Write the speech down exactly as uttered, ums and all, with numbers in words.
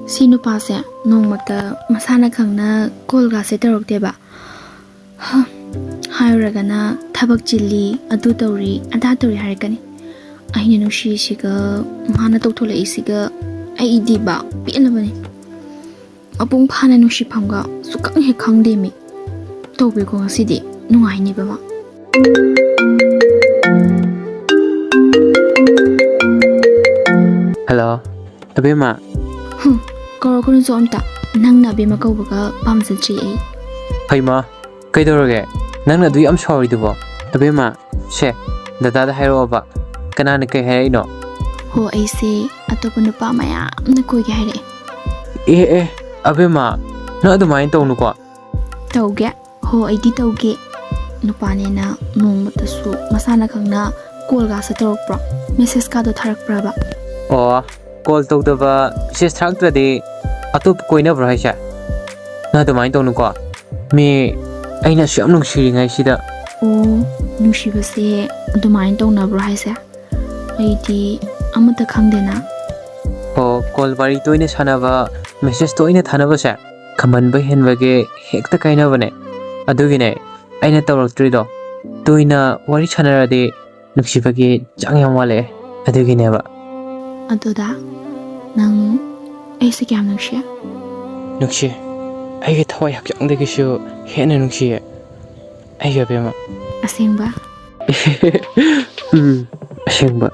ꯁꯤ ꯅꯨꯄꯥꯁꯦ ꯅꯣꯡꯃꯇ ꯃꯁꯥꯅ ꯈꯪꯅ ꯀꯣꯜꯒꯥꯁꯦ ꯇꯧꯔꯛꯇꯦꯕ꯫ ꯍ, ꯍꯥꯏꯔꯨꯔꯒꯅ ꯊꯕꯛ ꯆꯤꯜꯂꯤ, ꯑꯗꯨ ꯇꯧꯔꯤ, ꯑꯗꯥ ꯇꯧꯔꯤ ꯍꯥꯏꯔꯛꯀꯅꯤ꯫ ꯑꯩꯅ ꯅꯨꯡꯁꯤꯔꯤꯁꯤꯒ ꯃꯥꯅ ꯇꯧꯊꯣꯂꯛꯏꯁꯤꯒ ꯑꯩꯗꯤꯕ ꯄꯦꯜꯂꯕꯅꯤ꯫ ꯃꯄꯨꯡ ꯐꯥꯅ ꯅꯨꯡꯁꯤꯐꯝꯒ ꯁꯨꯛꯈꯪ ꯍꯦꯛ ꯈꯪꯗꯦꯃꯤ꯫ ꯇꯧꯕꯤꯀꯣ ꯉꯁꯤꯗꯤ, ꯅꯨꯡꯉꯥꯏꯅꯤꯕ ꯃꯥ꯫ ꯍꯜꯂꯣ, ꯑꯕꯦꯝꯃ꯫ ꯍꯨꯝ, ꯀꯧꯔꯛꯀꯅꯨꯁꯨ ꯑꯝꯇ꯫ ꯅꯪꯅ ꯑꯕꯦꯝꯃ ꯀꯧꯕꯒ ꯄꯥꯝꯖꯗ꯭ꯔꯤ ꯑꯩ꯫ ꯍꯩꯃꯥ, ꯀꯩꯗꯧꯔꯒꯦ? ꯅꯪꯅ ꯑꯗꯨ ꯌꯥꯝ ꯁꯥꯎꯔꯤꯗꯨꯕꯣ? ꯑꯕꯦꯝꯃ, ꯁꯦ, ꯗꯗꯥꯗ ꯍꯥꯏꯔꯛꯑꯣꯕ꯫ ꯀꯅꯥꯅ ꯀꯩ ꯍꯥꯏꯔꯛꯏꯅꯣ? ꯍꯣ, ꯑꯩꯁꯦ ꯑꯇꯣꯞꯄ ꯅꯨꯄꯥ ꯃꯌꯥꯝꯅ ꯀꯣꯏꯒꯦ ꯍꯥꯏꯔꯛꯑꯦ꯫ ꯑꯦ ꯑꯦ, ꯑꯕꯦꯝꯃ, ꯅꯪ ꯑꯗꯨꯃꯥꯏꯅ ꯇꯧꯅꯨꯀꯣ꯫ ꯇꯧꯒꯦ? ꯍꯣ, ꯑꯩꯗꯤ ꯇꯧꯒꯦ꯫ ꯅꯨꯄꯥꯅꯦꯅ ꯅꯣꯡꯃꯇꯁꯨ ꯃꯁꯥꯅ ꯈꯪꯅ ꯀꯣꯜꯒꯥꯁꯦ ꯇꯧꯔꯛꯄ꯭ꯔꯣ? ꯃꯦꯁꯦꯁꯀꯥꯗꯣ ꯊꯥꯔꯛꯄ꯭ꯔꯕ? ꯑꯣ, ꯀꯣꯜ ꯇꯧꯗꯕ, ꯃꯦꯁꯦꯁ ꯊꯥꯔꯛꯇ꯭ꯔꯗꯤ ꯑꯇꯣꯞꯄ ꯀꯣꯏꯅꯕ꯭ꯔꯣ ꯍꯥꯏꯁꯦ? ꯅꯪ ꯑꯗꯨꯃꯥꯏꯅ ꯇꯧꯅꯨꯀꯣ꯫ ꯃꯤ ꯑꯩꯅ ꯑꯁꯨꯛ ꯌꯥꯝ ꯅꯨꯡꯁꯤꯔꯤꯉꯩꯁꯤꯗ꯫ ꯑꯣ, ꯅꯨꯡꯁꯤꯕꯁꯦ ꯑꯗꯨꯃꯥꯏꯅ ꯇꯧꯅꯕ꯭ꯔꯣ ꯍꯥꯏꯁꯦ? ꯑꯩꯗꯤ ꯑꯃꯠꯇ ꯈꯪꯗꯦꯅ꯫ ꯑꯣ, ꯀꯣꯜ ꯋꯥꯔꯤ ꯇꯣꯏꯅ ꯁꯥꯟꯅꯕ, ꯃꯦꯁꯦꯁ ꯇꯣꯏꯅ ꯊꯥꯅꯕꯁꯦ ꯈꯝꯕꯟꯕ ꯍꯦꯟꯕꯒꯤ ꯍꯦꯛꯇ ꯀꯥꯏꯅꯕꯅꯦ꯫ ꯑꯗꯨꯒꯤꯅꯦ ꯑꯩꯅ ꯇꯧꯔꯛꯇ꯭ꯔꯤꯗꯣ꯫ ꯇꯣꯏꯅ ꯋꯥꯔꯤ ꯁꯥꯟꯅꯔꯗꯤ ꯅꯨꯡꯁꯤꯕꯒꯤ ꯆꯥꯡ ꯌꯥꯝ ꯋꯥꯠꯂꯛꯑꯦ꯫ ꯑꯗꯨꯒꯤꯅꯦꯕ꯫ ꯑꯗꯨꯗ ꯅꯪ ꯑꯩꯁꯦ ꯀꯌꯥꯝ ꯅꯨꯡꯁꯤ? ꯅꯨꯡꯁꯤ꯫ ꯑꯩꯒꯤ ꯊꯋꯥꯏ ꯍꯛꯆꯥꯡꯗꯒꯤꯁꯨ ꯍꯦꯟꯅ ꯅꯨꯡꯁꯤꯌꯦ꯫ ꯑꯩꯒꯤ ꯑꯕꯦꯝꯃ꯫ ꯑꯁꯦꯡꯕ? ꯎꯝ, ꯑꯁꯦꯡꯕ꯫